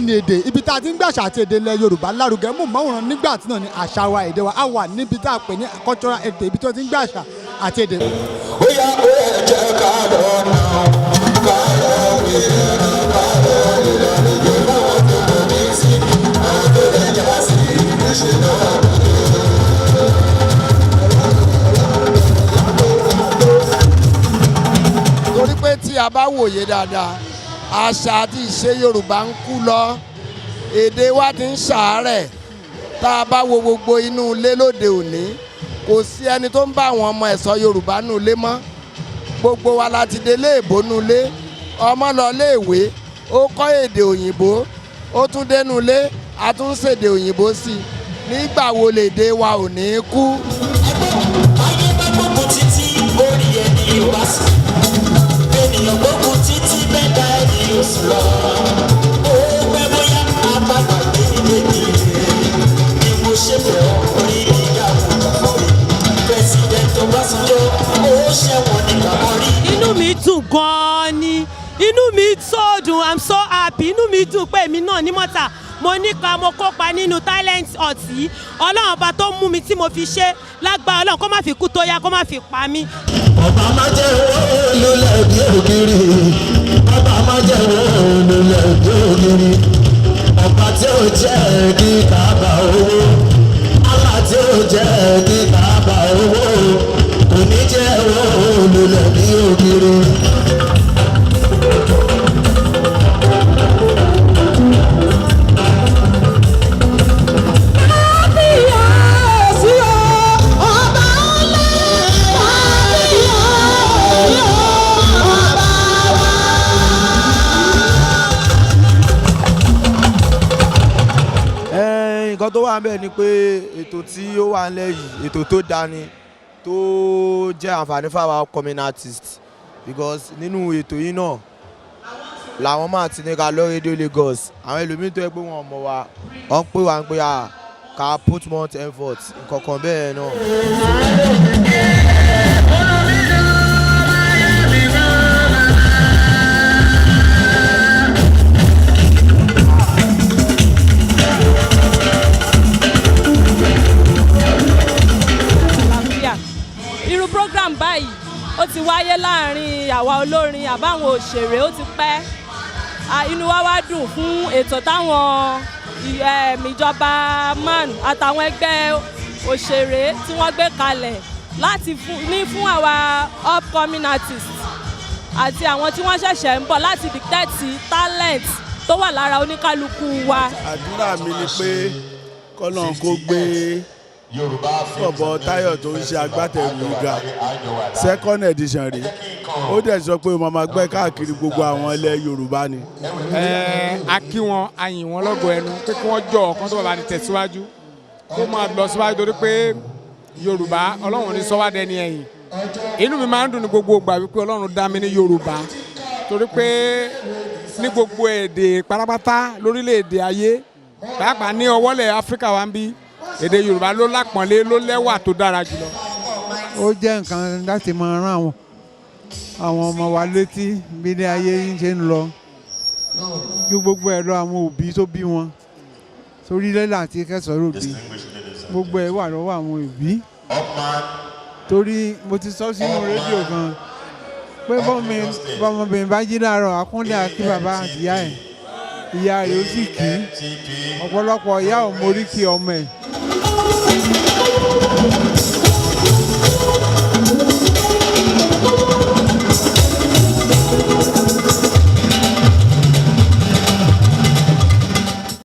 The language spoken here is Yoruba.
Ní èdè ibi tá a ti ń gbàṣà àti èdè ilẹ̀ Yorùbá lárugẹ mú mọ́wòrán nígbà tí náà ni àṣà wa, èdè wa. A wà níbi tá a pè ní cultural heritage, ibi tí wọ́n ti ń gbàṣà àti èdè. Ó yá, ó yẹ jẹ́ ká lọ náà, ká lọ rí ẹran, ká lọ rí lálejò báwọn tó mọ̀ mí sí, àwọn tó lè já sí ẹ̀ṣẹ̀ náà. Torí pé tí a bá wòye dáadáa, àṣà àti ìṣe Yorùbá ń kú lọ, èdè wa ti ń ṣàárẹ̀. Tá a bá wo gbogbo inú ilé lóde òní, kò sí ẹni tó ń bá àwọn ọmọ ẹ̀ sọ Yorùbá nù ilé mọ́. Gbogbo wa la ti délé èbó nù ilé. Ọmọ lọ léèwé, ó kọ́ èdè òyìnbó, ó tún dénú ilé, a tún ń ṣèdè òyìnbó sí i. Nígbà wo lèdè wa ò ní kú? Ayé bá gbógun títí, orí ẹni ò bá sùn. Ènìyàn gbógun títí, mẹ́ta ẹni ò sùn lọ. Ó pẹ́ bóyá apáta débi ni mo ṣe fẹ́ orí mi dàbò fún mi. President Ọbásanjọ́, ó ṣẹ̀wọ̀n nígbà kan rí. Inú mi dùn gan-an ni, inú mi so dùn. I'm so happy. Inú mi dùn pé èmi náà ní mọ́tà mo nípa mo kópa nínú talent hunt yìí. Ọlọ́run Ọba tó mú mi tí mo fi ṣe lágbára, Ọlọ́run kó má fi kú tó yá, kó má fi pa mí. Ọba má jẹ́ owó lulẹ̀ bí ògiri, ọba má jẹ́ owó lulẹ̀ bí ògiri. Ọba tí ó jẹ́ kí kábà owó, Allah tí ó jẹ́ kí kábà owó, kò ní jẹ́ owó lulẹ̀ bí ògiri. Kábíyèsí o, ọba ńlá, kábíyèsí o, ọba wa. Nǹkan tó wà ń bẹ̀ ni pé ètò tí ó wà ńlẹ̀ yìí, ètò tó dáa ni, tó jẹ́ àǹfààní fáwọn upcoming artists, because nínú ètò yìí náà làwọn máa ti ní ká lọ Radio Lagos. Àwọn ẹlòmíín tó yẹ pé wọn mọ̀ wá, wọ́n pè wá ń pé à ká put more effort, nǹkan kan bẹ́ẹ̀ náà. Àlàáfíà. Irú program báyìí, ó ti wáyé láàrin àwa olórin àbáwọn òṣèré, ó ti pẹ́. Inú wa wá dùn fún ètò táwọn ìjọba man àtàwọn ẹgbẹ́ òṣèré tí wọ́n gbé kalẹ̀ láti ní fún àwa upcoming artists àti àwọn tí wọ́n ṣẹ̀ṣẹ̀ ń bọ̀ láti detect talent tó wà lára oníkálukú wa. Àdúrà mi ni pé kọ́nà kó gbé bọ̀bọ̀ Táyọ̀ tó ń ṣe agbátẹrù ga second edition rí. Ó dẹ̀ sọ pé mo máa gbẹ́ káàkiri gbogbo àwọn ilẹ̀ Yorùbá ni. Ẹ a kí wọn, a yìn wọn lọ́gọ̀ ẹnu pé kí wọ́n jọ ọ̀kan tó bàbá ní tẹ̀síwájú, kó máa lọ síwájú, torí pé Yorùbá, Ọlọ́run ní sọ́wádẹ́ni ẹ̀yìn. Inú mi máa ń dùn ní gbogbo ìgbà wípé Ọlọ́run dá mi ní Yorùbá, torí pé ní gbogbo èdè pátápátá lórílẹ̀‐èdè ayé, pàápàá ní ọwọ́lẹ̀ Áfíríkà wa ń bí, èdè Yorùbá ló lápọ̀nlé, ló lẹ́wà tó dára jùlọ. Ó jẹ́ nǹkan láti máa rán àwọn ọmọ wa létí bí ilé ayé ń ṣe ń lọ. Ju gbogbo ẹ̀ lọ, àwọn òbí tó bí wọn torí lẹ́là àti kẹsàn-án ròde, gbogbo ẹ̀ wà lọ́wọ́ àwọn òbí, torí mo ti sọ sínú rédíò kan pé bọ́mọbìnrin bá jí láàárọ̀, àkúnlẹ̀ àkí bàbá àtìyá ẹ̀, ìyá rẹ̀ ó sì kí. Ọ̀pọ̀lọpọ̀ ìyá ò mórí kí ọmọ ẹ̀.